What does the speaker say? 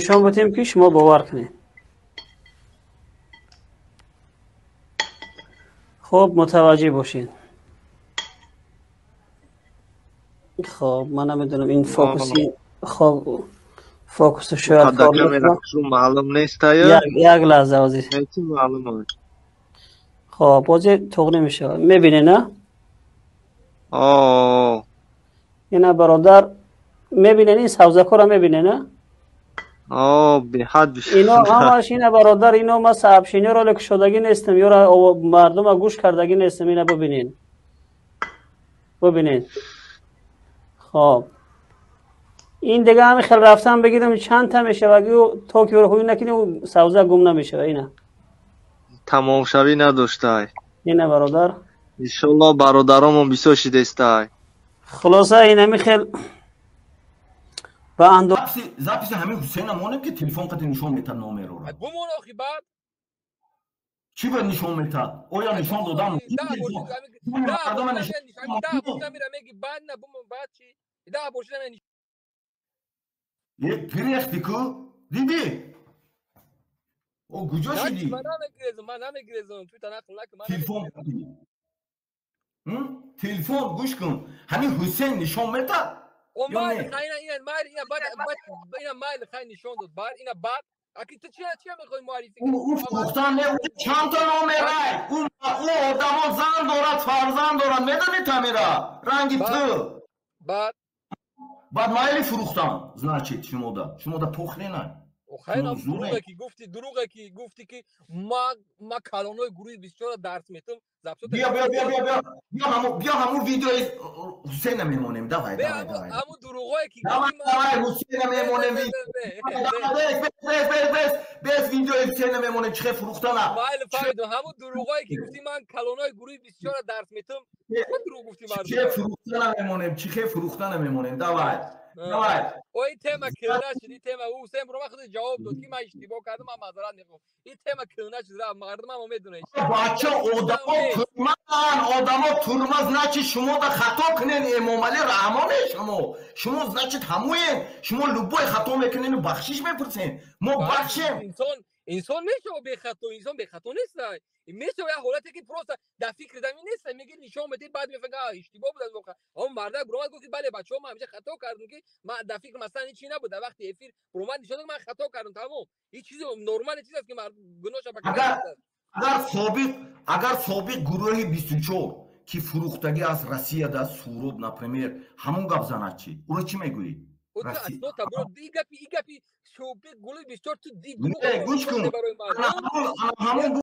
Нишон бутем, ки шумо бовар кунед. Хуб, мутаваҷҷеҳ бошед. Хуб, ман намедонам, ин фокуси, хуб, фокус шояд кор накунад. Маълум нест, ая. Як лаҳза, ҳозир. Маълум. Хуб, ҳозир туғри мешавад. Мебинед, на? О. Ина, бародар, мебинед, ин савзакҳоро мебинед, на? О, беҳад. Ино ҳамаш, ина, бародар, ино ма сообщениеро ле кушодагӣ нестам, ёра мардума гӯш кардагӣ нестам. Ина бибинед, бибинед. Хоб, ин дига ҳами хел рафтан бигирам, чанд та мешава, то ки ҳуй накунӣ, савза гум намешава, ина. Тамомшавӣ надоштай. Ина, бародар. Иншолло, бародаромон бисёр шидестай. Хулоса, инами хел ба андо Записи ҳамин Ҳусейна монем, ки телефон қати нишон метад номерора. Бумон охи, баъд. Чӣ бояд нишон метад? Оё нишон додам? Меги, баъд на бумон, баъд чи? Да бошида. Гирехти ку, дидӣ? О, куҷо шидӣ? Ман намегирезам, ман намегирезам, ту танақл накун. Телефон, телефон, гӯш кун, ҳамин Ҳусейн нишон метад. Ина майл хай нишон дод, баъд ина, баъд аки ту чи мехоҳӣ муаррифӣ? Ӯ фурӯхтан не, чандта номерай. Ӯ одамо зан дорад, фарзанд дорад, медонӣ, тамира ранги ту. Баъд? Баъд майли фурӯхтан, значит, шумода похрена. Дурӯғе ки гуфти, дурӯғе ки гуфти, ки ма калонои гурӯҳи 24-ра дарс метам. Биё, биё, биё, биё, биё, биё, ҳамун, биё, ҳамун видеои Ҳусейна мемонем. Давай, давай, давай. Ҳамун дурӯғое ки Давай, давай, Ҳусейна мемонем. Бес, бес, бес, бес, бес, видеои Ҳусейна мемонем, чихе фурӯхтана. Майли, фаҳмидум. Ҳамун дурӯғое ки гуфти, ман калонои гурӯҳи 24-ра дарс метам, дурӯғ гуфти. Чихе фурӯхтана мемонем, чихе фурӯхтана мемонем. Давай, давай. О, ин тема кӯҳна шуд, ин тема. Ҳусейн бурома худи ҷавоб дод, ки ман иштибоҳ кардам, ман маъзарат мехоҳам. Ин тема кӯҳна шуд, мардум ҳам медонад. Бача, одамо турман, одамо турма, значит, шумо да хато кунен, Эмомалӣ Раҳмоне шумо. Шумо, значит, ҳамуен. Шумо любой хато мекунену бахшиш мепурсен. Мо бахшем. Инсон, инсон мешава бехато, инсон бехато нест. Мешава як ҳолате, ки просто дар фикри дами нест, меги, нишон медиҳ, баъд мефаҳм, иштибоҳ буд. Воқеа ҳамон мардак буромад, гуфт, ки бале, бачаҳо, ман ҳамеша хато кардам, ки ман дар фикр масалан ҳеч чи набуд. Дар вақти эфир буромад, нишон дод, ман хато кардам, тамом. Ҳеч чизи нормале чиз аст, ки гуноҳша ба Агар собиқ гурӯҳи 24, ки фурӯхтагӣ аз Россия да Суроб, например, ҳамон гап занад, чӣ? Уро чӣ мегӯӣ? Гапи собиқ гурӯҳи 24 ту Гӯш кун, ҳамон.